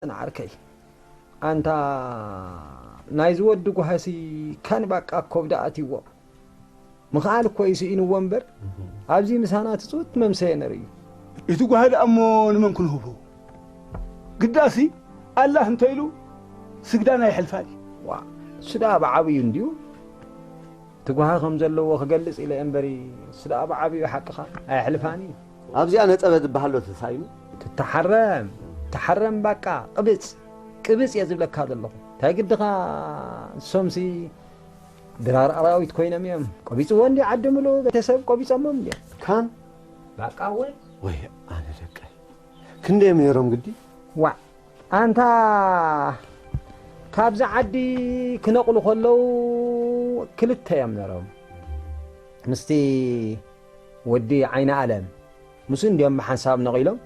ዓርከይ፣ ኣንታ ናይዚ ወዲ ጓህሲ ካን ባቃ ኮብዳ ኣትይዎ። ምኽኣል እኮ እዩ ስኢንዎ እምበር፣ ኣብዚ ምሳና ትጽውት መምሰየ ነርእዩ። እቲ ጓሂ ደኣ እሞ ንመን ክንህቦ? ግዳሲ ኣላህ እንተ ኢሉ ስግዳን ኣይሕልፋን እዩ። ዋ፣ እሱ ደኣ ብዓብዩ እንድዩ። እቲ ጓሂ ከም ዘለዎ ክገልጽ ኢለ እየ እምበሪ፣ እሱ ደኣ ብዓብዩ ሓቅኻ ኣየሕልፋን እዩ። ኣብዚኣ ነጸበ ዝበሃል ዶ ተሳኢኑ? ትተሓረም፣ ተሓረም ባቃ፣ ቅብጽ፣ ቅብጽ እየ ዝብለካ ዘለኹ። እንታይ ግድኻ ንሶምሲ ድራር ኣራዊት ኮይኖም እዮም። ቆቢጽዎ እንዲ ዓዲ ምሉእ ቤተሰብ ቆቢጾሞም እንዲ። ካን? ባቃ ወይ? ወይ ኣነ ደቀይ። ክንደዮም ነይሮም ግዲ? ዋዕ፣ ኣንታ ካብዚ ዓዲ ክነቕሉ ከለዉ ክልተ እዮም ነይሮም። ምስቲ ወዲ ዓይነ ኣለም፣ ምስኡ እንድዮም ብሓንሳብ ነቒሎም።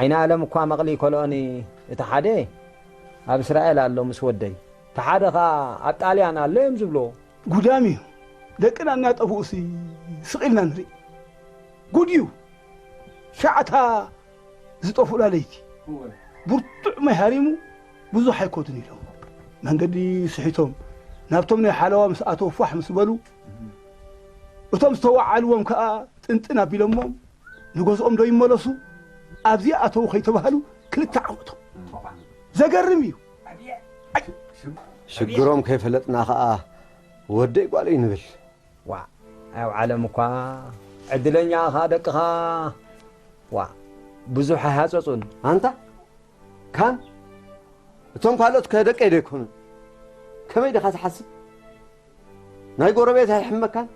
ዓይነ ኣለም እኳ መቕሊ ይከልኦኒ፣ እቲ ሓደ ኣብ እስራኤል ኣሎ ምስ ወደይ፣ እቲ ሓደ ኸኣ ኣብ ጣልያን ኣሎ እዮም ዝብልዎ። ጉዳም እዩ። ደቅና እናጠፍኡሲ ስቕ ኢልና ንርኢ። ጉድ እዩ። ሻዕታ ዝጠፍኡላ ለይቲ። እወ። ብርቱዕ ማይ ሃሪሙ ብዙሕ ኣይኮዱን ኢሎም። መንገዲ ስሒቶም ናብቶም ናይ ሓለዋ ምስ ኣተው ፋሕ ምስ በሉ፣ እቶም ዝተወዓልዎም ከኣ ጥንጥን ኣቢሎሞም ንገዝኦም ዶ ይመለሱ ኣብዚኣ ኣተው ከይተባህሉ ክልተ ዓመቶም። ዘገርም እዩ። ኣይ፣ ሽግሮም ከይፈለጥና ከኣ ወደይ ጓለይ ንብል። ዋዕ፣ ኣብ ዓለም እኳ ዕድለኛ ኢኻ ደቅኻ። ዋዕ፣ ብዙሕ ኣይሃጸጹን። ኣንታ ካን፣ እቶም ካልኦት ከ ደቀይ ዶ ኣይኮኑን? ከመይ ዲኻ ትሓስብ? ናይ ጎረቤት ኣይሕመካን?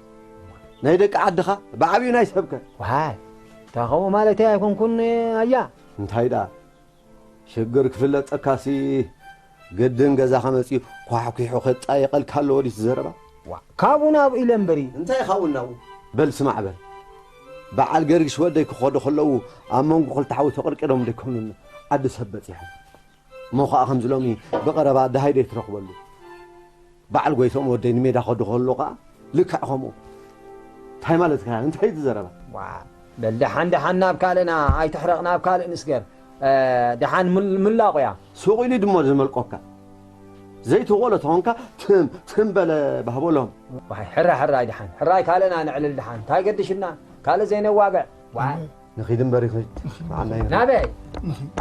ናይ ደቂ ዓድኻ ብዓብዩ ናይ ሰብከ? ዋይ፣ እንታይ ከምኡ ማለተይ ኣይኮንኩን ኣያ። እንታይ ደኣ? ሽግር ክፍለጠካሲ ግድን ገዛኻ መጺኡ ኳሕኲሑ ክጣየቐልካ ኣለዎ ድዩ እቲ ዘረባ? ዋ፣ ካብኡ ናብኡ ኢለ እምበሪ። እንታይ ካብኡ ናብኡ? በል ስማዕ በል። በዓል ገርግሽ ወደይ ክኸዱ ከለዉ ኣብ መንጎ ክልተ ሓዊ ተቐርቂሮም ደይኮኑን ዓዲ ሰብ በጺሖም። እሞ ኸኣ ከምዚ ሎሚ ብቐረባ ደሃይ ደይትረኽበሉ። በዓል ጎይትኦም ወደይ ንሜዳ ከዱ ከሎ ኸኣ ልክዕ ከምኡ። እንታይ ማለትካ እያ? እንታይ እዩ እቲ ዘረባ? ዋ፣ በል ደሓን ደሓን ናብ ካልእና ኣይትሕረቕ፣ ናብ ካልእ ንስገር። እ፣ ደሓን ምል-፣ ምላቑ እያ። ሱቕ ኢሉ ድሞ ዝመልቆካ። ዘይትውቕሎ ተኾንካ ትም፣ ትም በለ ባህበሎም። ዋይ፣ ሕራይ፣ ሕራይ ደሓን፣ ሕራይ ካልእና ነዕልል ደሓን። እንታይ ገድሽና? ካልእ ዘይነዋግዕ። ዋይ። ንኺድ እምበር ይኺድ። ንዓና ይንኺድ። ናበይ?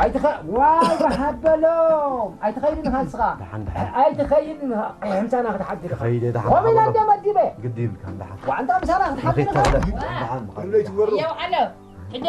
ኣይትኸ-፣ ዋይ፣ በሃበሎም። ኣይትኸይድን ኢኻ ንስኻ። ደሓን፣ ደሓን። ኣይትኸይድን ኢኻ። ኣይ፣ ምሳና ክትሓድር ኢኻ። ከይደ፣ ደሓን፣ ከምኡ ኢላ በሃበሎም። እንደ መዲበ። ግዲ ይብልካን፣ ደሓን። ዋዕንታ ምሳና ክትሓድር ንኺድ ኢኻ። ተብለ። ደሓን፣ ምኻድ። የውዓሎ። ሕጂ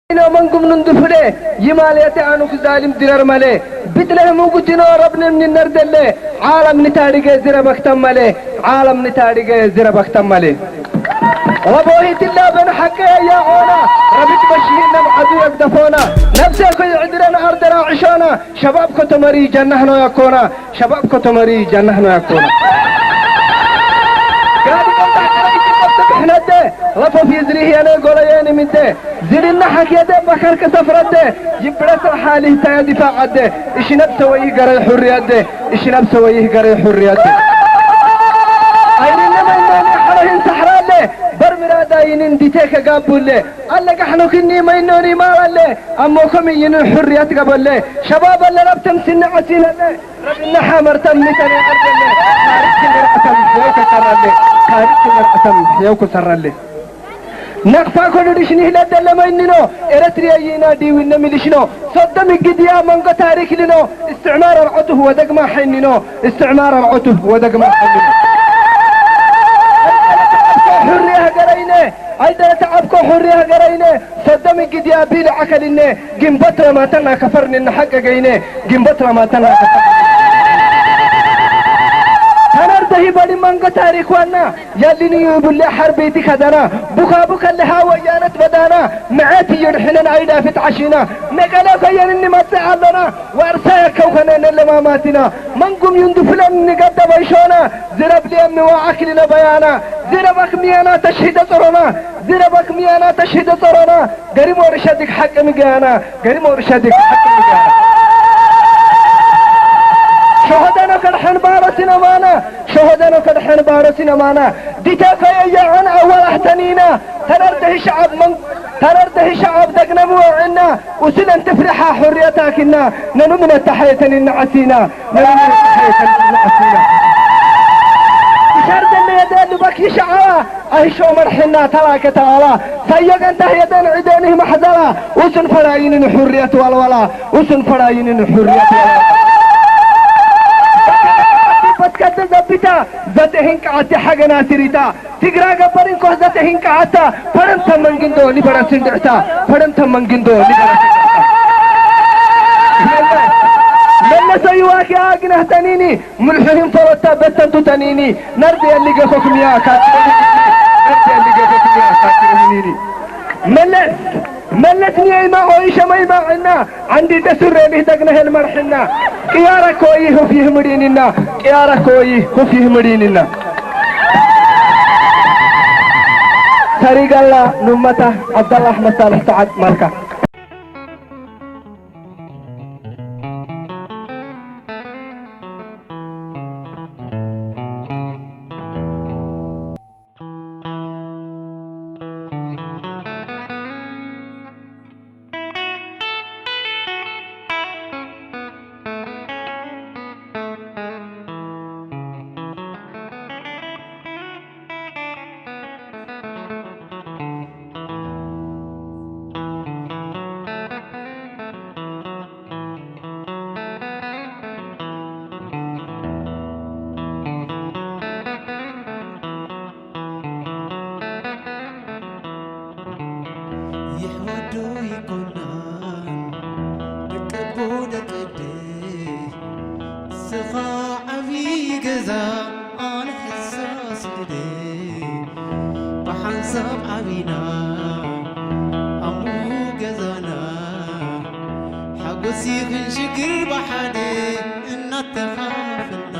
ኢና መንጉም ንንዱፍለ ይማልያተ ኣኑክ ዛሊም ድረር መለ ብጥለህ ምንጉቲኖ ረብንም ንነርደለ ዓለም ንታሪገ ዝረበክተመለ ዓለም ንታሪገ ዝረበክተመለ ረቦሂትላ በን ሓቀ ያቆና ረብት በሽሂነም ዓዱ የግደፎና ነብሰ ኮይዕድረን ኣርደራ ዕሾና ሸባብ ከተመሪ ጀናህኖ ያኮና ሸባብ ከተመሪ ጀናህኖ ያኮና ጋዲ ቀጣ ቀረይቲ ቀጥብሕነደ ለፈፊ ዝሪህየነ ጎለየን ምደ ዝልና ሓክየደ በከር ከሰፍረደ ይብረሰ ሓሊ ተያዲፋ ዓደ እሽነብ ሰወይህ ገረ ሕርያደ እሽነብ ሰወይህ ገረ ሕርያደ ኣይንነ መንደኒ ሓለህን ሳሕራለ በርምራዳ ይንን ዲቴ ከጋቡለ ኣለጋሕኖክኒ መይኖኒ ማራለ ኣሞኮም ይንን ሕርያት ገበለ ሸባብ ኣለራብ ተምስኒ ዓሲነለ ረብና ሓመርተም ሚተነ ኣርገለ ታሪክ ምርዕተም ሕየው ከሰራለ ታሪክ ምርዕተም ሕየው ከሰራለ ነቕፋ ኮዱድሽ ንህለት ደለመይንኖ ኤረትርያ ይና ዲዊነ ሚልሽኖ ሶደም ይግድያ መንጎ ታሪክ ልኖ እስትዕማር ኣርዖቱ ወደግማ ሓይኒኖ እስትዕማር ኣርዖቱ ወደግማ ሓይኒኖ ሕሪ ሃገረይነ ኣይደረተ ዓብኮ ሕሪ ሃገረይነ ሶደም ይግድያ ቢል ዓከልነ ግንቦት ረማተና ከፈርኒ ንሓቀ ገይነ ግንቦት ረማተና ከፈርኒ ተነርደሂ በሊ መንጎ ታሪክ ዋና ያሊንዩ ብለ ሓርቢቲ ከደና ቡካቡ ከለሃ ወያነት በዳና ምዐት እዩ ድሕነን ኣይዳፍት ዓሺና መቀለ ከየን እንመጽእ ኣሎና ዋርሳ የከውኸነ ነለማማቲና መንጉም ዩንድፍለን ንገደበይሾና ዝረብ ሊየም ንዋዓክሊ ነበያና ዝረብ ኣክሚያና ተሽሂደ ጸሮና ዝረብ ኣክሚያና ተሽሂደ ጸሮና ገሪሞ ርሸድግ ሓቂ ምግያና ገሪሞ ርሸድግ ሓቂ ምግያና ሸሆደኖ ከድሐን ባሮ ሲነማና ሸሆደኖ ከድሐን ባሮ ሲነማና ዲተ ከየያዐን ኣዋላሕተኒና ተረርደህ ሸዓብ መን ተረርደህ ሸዓብ ደግነም ወዕና ኡስለን ትፍርሓ ሕርየታኪና ነኑ ምነታሐየተን ይነዓሲና ነኑ ምነታሐየተን ይነዓሲና ሻርደነ የደልበክ ይሸዓባ ኣህሾ መርሕና ተላከ ተቓላ ሳየገንታ የደን ዕደንህ ማሕዘላ ኡስን ፈራይንን ሕርየት ዋልዋላ ኡስን ፈራይንን ሕርየት ዋልዋላ በትከተ ዘቢታ ዘተህንቃዓቲ ሓገና ሲሪታ ትግራ ገበርን ኮህ ዘተህንቃዓታ ፈረንተ መንግንዶ ሊበረስን ድዕታ ፈረንተ መንግንዶ ሊበረስን ድዕታ መለሰ ይዋኪያ ግነህ ተኒኒ ምልሕህን ፈረታ በተንቱ ተኒኒ ናርዲ የሊገ ኮክሚያ ካትረኒ ናርዲ የሊገ ኮክሚያ ካትረኒ መለስ መለስ ንየይማ ኦይ ሸመይማ ዕና ዓንዲ ደሱሬ ሊህ ደግነህል መርሕና ቅያረ ኮይ ሁፍ ይህምዲንና ቅያረ ኮይ ሁፍ ይህምዲንና ሰሪጋላ ኑመታ ዓብዳላህ መሳልሕ ተዓጥ ማልካ ይሕወዱ ይኮናን ደቀቦ ደቀደ ስኻ ዓብዪ ገዛ ኣነ ሕሳስ ግደ ብሓንሳብ ዓቢና ኣሙ ገዛና ሓጎስ ይኽን ሽግር ብሓደ እናተኻፈልና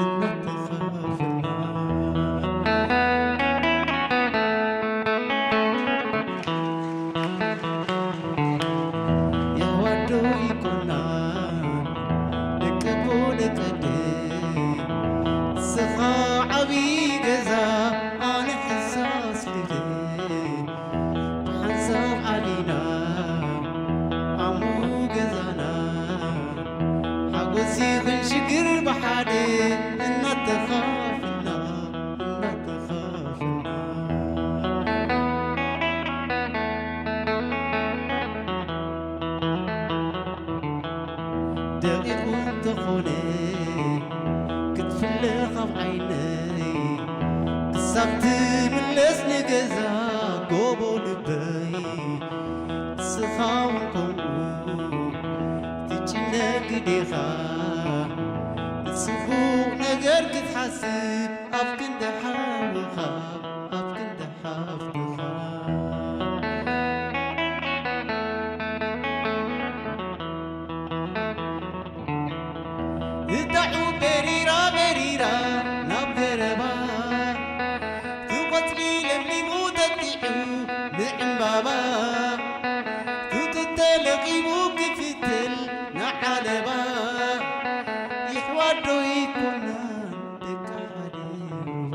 እናተኻፈልና የሕዋዶ ይኮና ደቀቦ ደቀ ቀደ ንስኻ ዓብዪ ገዛ ኣነ ሕሳስ ልደ ብሓንሳብ ዓሊና ኣሙ ገዛና ሓጎስ ይኹን ሽግር ብሓደ እናተኻፍልና እናተኻፍልና ደቂቑ እንተኾነ ክትፍለ ካብ ዓይነይ ክሳብ ትምለስ ንገዛ ጎቦ ልበይ ንስኻ እውን ከምኡ ትጭነቅ ዲኻ ንጽቡቕ ነገር ክትሓስብ ኣብ ክንዲ ሓውኻ ኣብ ክንዲ ሓፍትኻ እታዑ በሪራ በሪራ ናብ ገረባ ትቆጽሊ ለምሊሙ ተጢዑ ንዕምባባ ቱቱ ተለቂሙ ክፍትል ንዓለባ ይሕዋዶ ይኮና ደቂ ሓደ ሩባ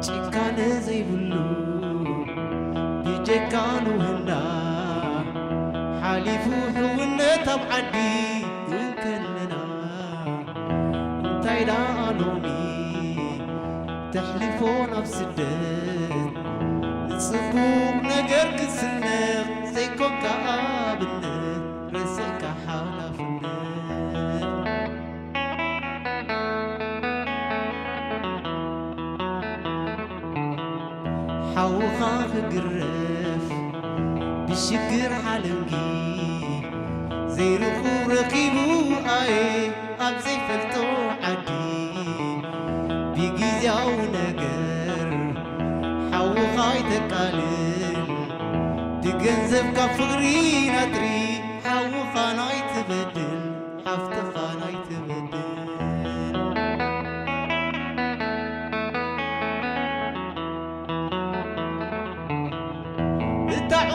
ጭካነ ዘይብሉ ብጀካ ንውህና ሓሊፉ ሕውነት ኣብ ዓዲ እንከለና እንታይ ደኣ ሎሚ ተሕልፎ ናብ ስደት ንጽቡቕ ነገር ክትስነቕ ዘይኮንካ ኣብነት ረሲዕካ ሓላፍነት ሓውኻ ክግረፍ ብሽግር ሓለንጊ ዘይርኹ ረኺቡ ኣየ ኣብ ዘይፈልጦ ዓዲ ብግዝያዊ ነገር ሓውኻ ኣይተቃልል ብገንዘብ ካብ ፍቕሪ ናጥሪ ሓውኻ ናይትበድል ሓፍትኻ ናይትበድል ብጣዑ